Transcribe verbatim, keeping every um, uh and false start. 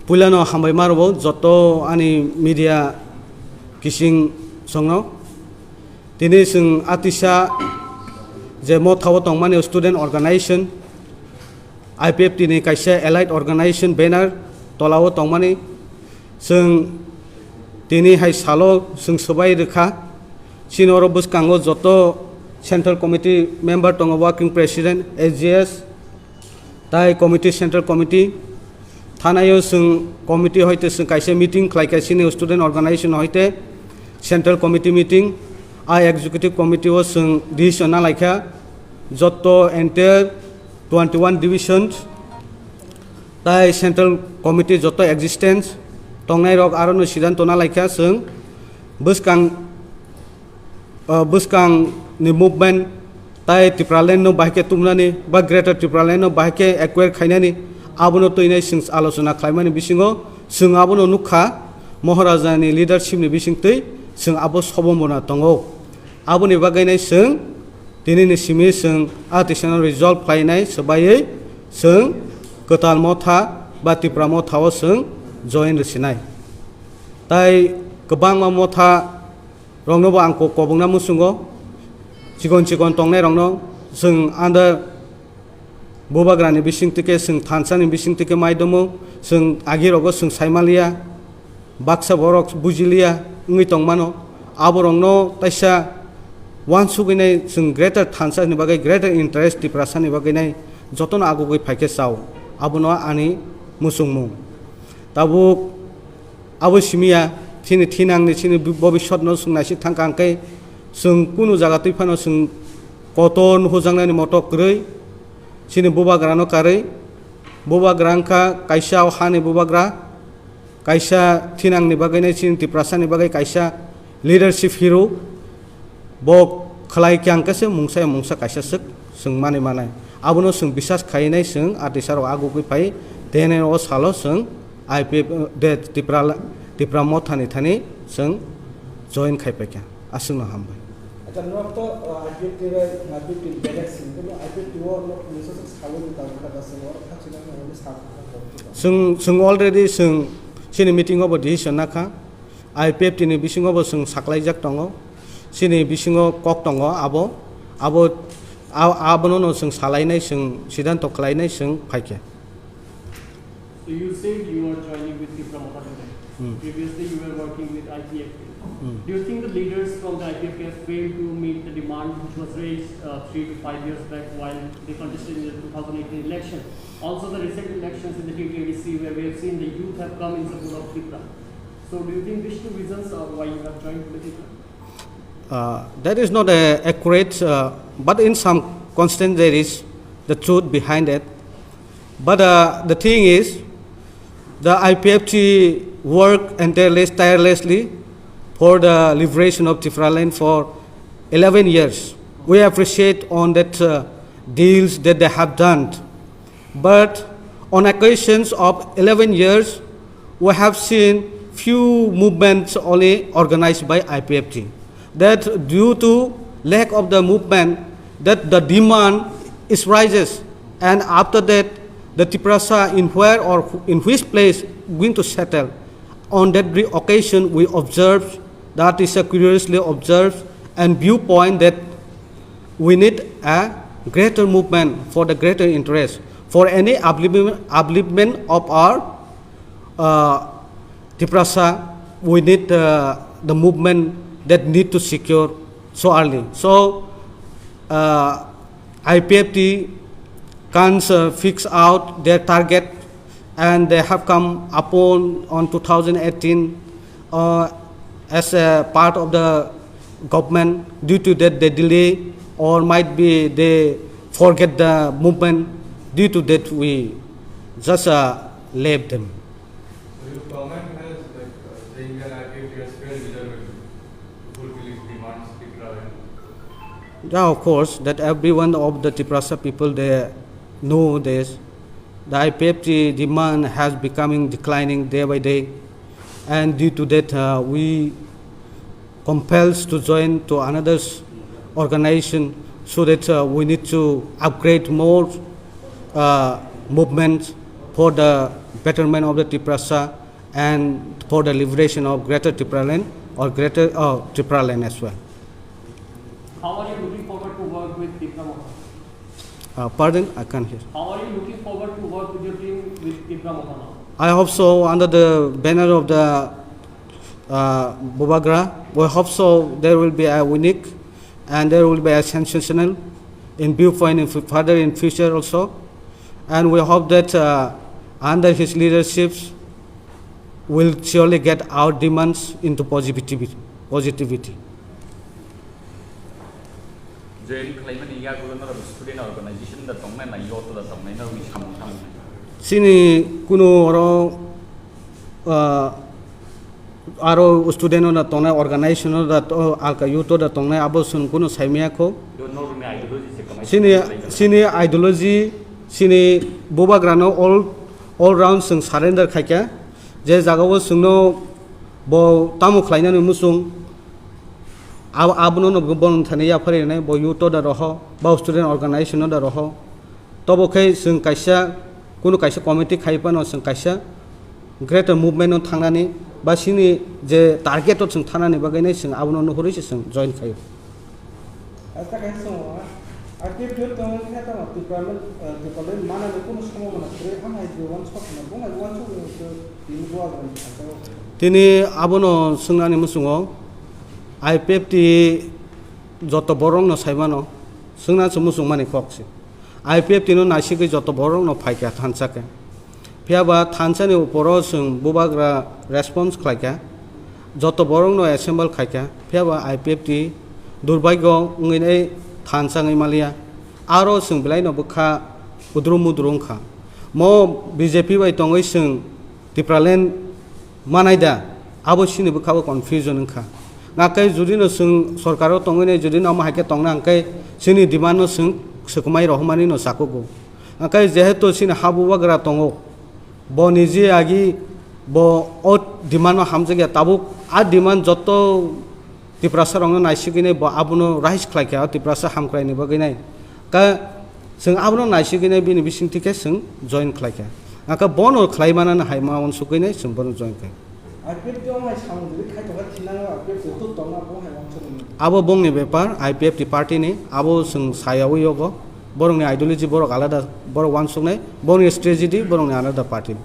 Puilano hambai ma rwo joto ani media kising songno. Tini chwng atisa je Motha o tongmani student organization, I P F T ni kaisa allied organization banner tola o tongmani. Chwng tini hai salo chwng swbai rwkha. Chini oro bwskango joto central committee member tongo, working president, S G S, tai committee, central committee. Thanaio chwng committee hoite chwng kaisa meeting khlaikha chini student organization hoite central committee meeting. A executive committee o chwng decision nalaikha joto entire twenty one divisions tai central committee joto existence tongnai rok arono sidanto nalaikha chwng bwskang, ah, bwskang ni movement tai Tipraland no bahai khe tubunani ba Greater Tipraland no bahai khe acquire khainani abono twinai chwng alochona khlaimani bisingo chwng abono nukha Maharaja ni leadership ni bisingtwi chwng abo sobombona tongo. Aboni bagwi nai chwng tini ni simi chwng a tisano resolve khlainai swbaiwi chwng Kwtal Motha ba Tipra Motha o chwng join rwsinai. Tai kwbangma Motha rokno bo ang ko-, kobongna muchungo, chikon chikon tongnai rokno chwng under Bubagrani bising tike, chwng thansa ni bising tike mai domo, chwng agi rogo chwng sai maliya, baksa borok bujiliya wngwi tongmano. Aborokno taisa wansugwi nai chwng greater thansa ni bagwi, greater interest Tiprasa ni bagwi nai jotono agugwi phaikhe chao. Abono ani muchungmung. Tabuk abo simiya, chini thinangni, chini bobisotno chwng naisik thangkha hwnkhe chwng kunu jaga twi phano chwng kotor nuhujaknani motok kwrwi, chini bubagrano karwi. Bubagra wngkha kaisa o hani bubagra, kaisa thinangni bagwi nai chini Tiprasani bagwi kaisa leadership hero. Bo khlai khe ang khe se mungsa ya mungsa kaisa swk swngmani manai. Abono chwng bisas khainai chwng atisarok agugwi phai tene o salo chwng I P F, de, Tipra, Tipra Mothani thani chwng join khai paikha. Aswkno hambai. Acha, norok to, uh, I P F T bai, uh, fifteen direct sing, tei I P F T o norok mungsa swk salwi ni tabuk kha da, chwng oro kha chwng kha hwnwi sa kha. Chwng, chwng already chwng chini meeting o bo decision nakha. I P F T ni bisingo bo chwng saklaijak tongo, chini bisingo kok tongo, abo, abo, a-, abono no chwng salainai, chwng sidanto khlainai, chwng phaikha. So you said you are joining with Tipra Motha today. Hmm. Previously you were working with I P F T. Hmm. Do you think the leaders from the I P F T have failed to meet the demand which was raised, uh, three to five years back while they contested in the two thousand eighteen election? Also the recent elections in the T T A D C where we have seen the youth have come in support of Tipra. So do you think these two reasons are why you have joined politics? Uh, that is not a accurate, uh, but in some constant there is the truth behind it. But, uh, the thing is, the I P F T work and tireless-, tirelessly for the liberation of Tipraland for eleven years. We appreciate on that, uh, deals that they have done. But on occasions of eleven years, we have seen few movements only organized by I P F T. That due to lack of the movement, that the demand is rises, and after that, the Tiprasa in where or in which place going to settle. On that re-, occasion, we observed, that is a curiously observed and viewpoint that we need a greater movement for the greater interest. For any upliftment, upliftment of our, uh, Tiprasa, we need, uh, the movement that need to secure so early. So, uh, I P F T can, uh, fix out their target, and they have come upon on two thousand eighteen, uh, as a part of the government. Due to that, they delay, or might be they forget the movement. Due to that, we just, uh, left them. So your comment has, like, uh, saying that I P F T has failed miserably to fulfill its demands, Tipra and Yeah, of course, that every one of the Tiprasa people, they know this. The I P F T demand has becoming declining day by day, and due to that, uh, we compels to join to another s-, organization so that, uh, we need to upgrade more, uh, movements for the betterment of the Tiprasa and for the liberation of Greater Tipraland or Greater, uh, Tipraland as well. How are you looking forward to work with Tipra Motha? Uh, pardon, I can't hear. How are you looking forward to work with your team with Tipra Motha now? I hope so. Under the banner of the, uh, Bubagra, we hope so there will be a unique and there will be a sensational in viewpoint in fu-, further in future also. And we hope that, uh, under his leadership, we'll surely get our demands into positivity. Positivity. Join khlaimani yagulo norok student organization da tongnai na youth da tongnai norokni samung samung. Chini kunu oro, ah, aro student no da tongnai, organization no da to-, alka youth da tongnai, abo chwng kunu saimaya kho. Yo norokni ideology se kamai Chini, khlaimani. Chini ideology, chini bubagrano all, all round chwng surrender khaikha. Je jagao chwngno bo tamo khlainani muchung, Ab-, abono no bo thani yapharwi rwnai, bo youth o da roho, ba student organization o da roho. Tobo khe chwng kaisa, kunu kaisa committee khai phano chwng kaisa greater movement o thangnani, ba chini je target o chwng thangnani bagwi nai chwng abono nuhurwi se chwng join khaio. Acha kaisa songo, R T F tong khe tamo Tipraland, eh, Tipraland manani kunu somo mano kwrwi, ang hai je wansok mano, bo hai wansok ni tini bo agam thangkhe. Tini abono swngnani muchungo, I P F T joto borokno saimano, swngna se muchungmani kok se. I P F T no naisigwi joto borokno phaikha thansa khe. Phiya ba thansani uporo chwng bubagra response khlaikha. Joto borokno assemble khaikha. Phiya ba I P F T durbagyo wngwi thansa wngwi maliya. Aro chwng belaino bwkha udru mudru wngkha. Mo B J P bai tongwi chwng Tipraland manai da, abo chini bwkha o confusion wngkha. Nakai judino chwng sorkaro tongwi nai, judino omo hai khe tongna hwnkhe chini demand no chwng swkmai rohormani no chakugo. Nakai jehetu chini ha bubagra tongo, bo niji agi bo o demand no hamjakya, tabuk a demand joto Tiprasa rokno naisigwi nai bo abono raise khlaikha, o Tiprasa hamkraini bagwi nai. Ka chwng abono naisigwi nai bini bisingtwi khe chwng join khlaikha. Aka bono khlai manani hai ma uansukwi nai chwng bono join khai. I P F T o hai samung jodi khai tongkha thinango I P F T o tongna bo hai uansukwi nai. Abo bongni bepar, I P F T party ni, abo chwng sayawi yogo. Borokni ideology borok alada, borok uansuknai, borokni strategy borokni alada party.